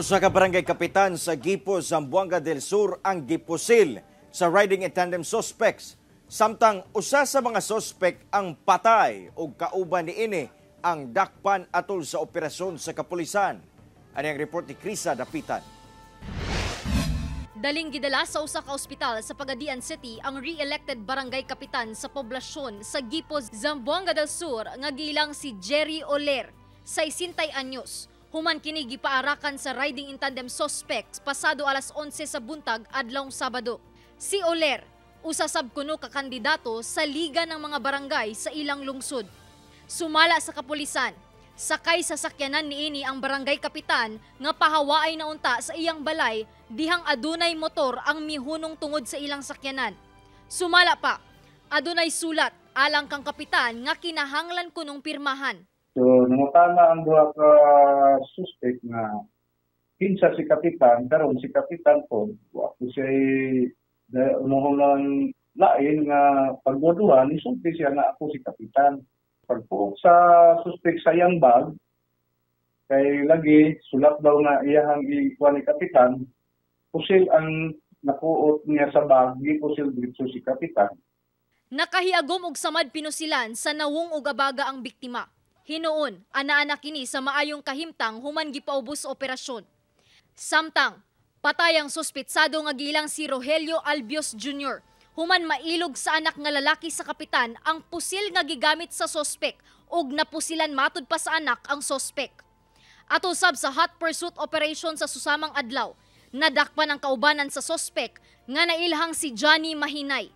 Usa ka barangay kapitan sa Gipo, Zamboanga del Sur ang gipusil sa riding in tandem suspects. Samtang usa sa mga suspect ang patay ug kauban niini ang dakpan atol sa operasyon sa kapulisan. Ani ang report ni Krisa Dapitan. Daling gidala sa usa ka ospital sa Pagadian City ang re-elected barangay kapitan sa poblasyon sa Gipo, Zamboanga del Sur nga gilang si Jerry Oler, 60 anyos. Human kini gipaarakan sa riding in tandem suspects pasado alas 11 sa buntag adlawng Sabado. Si Oler, usa sab kuno ka kandidato sa liga ng mga barangay sa ilang lungsod. Sumala sa kapulisan, sakay sa sakyanan niini ang barangay kapitan nga pahawaay na unta sa iyang balay dihang adunay motor ang mihunong tungod sa ilang sakyanan. Sumala pa, adunay sulat alang kang kapitan nga kinahanglan kunong pirmahan. So, nangutana ang duha ka suspect nga kinsa si kapitan, karon si kapitan po, wa po siya umuhulang lain nga pagduduhan, isulti siya nga ako si kapitan. Pagpuok sa suspect sa iyang bag, kay lagi sulat daw nga iyahang ikuha ni kapitan, pusil ang nakuot niya sa bag, gipusil dito si kapitan. Nakahiagom og samad pinusilan sa nawong og abaga ang biktima. Hinuon, ana-ana kini sa maayong kahimtang human gipaubos sa operasyon. Samtang, patay ang suspitsado nga gilang si Rogelio Albios Jr. Human mailog sa anak nga lalaki sa kapitan ang pusil nga gigamit sa sospek ug napusilan matud pa sa anak ang sospek. Atol sab sa hot pursuit operation sa susamang adlaw, nadakpan ang kaubanan sa sospek nga nailhang si Johnny Mahinay.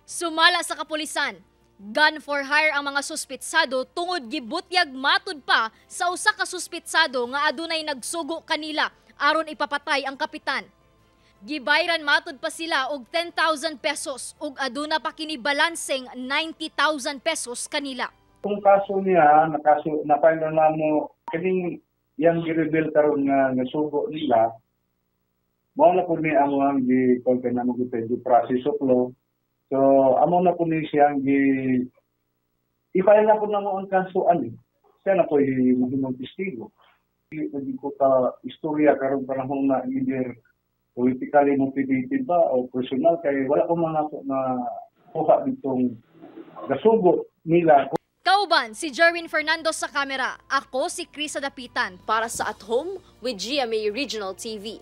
Sumala sa kapulisan, gun for hire ang mga suspitsado tungod gibutyag matud pa sa usa ka suspitsado nga adunay nagsugo kanila aron ipapatay ang kapitan. Gibayran matud pa sila og 10,000 pesos ug aduna pa kini balanseng 90,000 pesos kanila. Kung kaso niya, nakaso, na-file na namo, kining yang gi-reveal karon nga nasugo nila, mao na po ni amo ang gi kay namo gi due process of law. So amo na po ni siyang gi i-file na po namo ang kaso ani. Siya na po mahimong testigo. Di ko ka istorya karon panahon na either politically motivated ba o personal kay wala ko mga na kuha ditong gasugo nila. Kauban si Jerwin Fernando sa kamera. Ako si Krisa Dapitan para sa At Home with GMA Regional TV.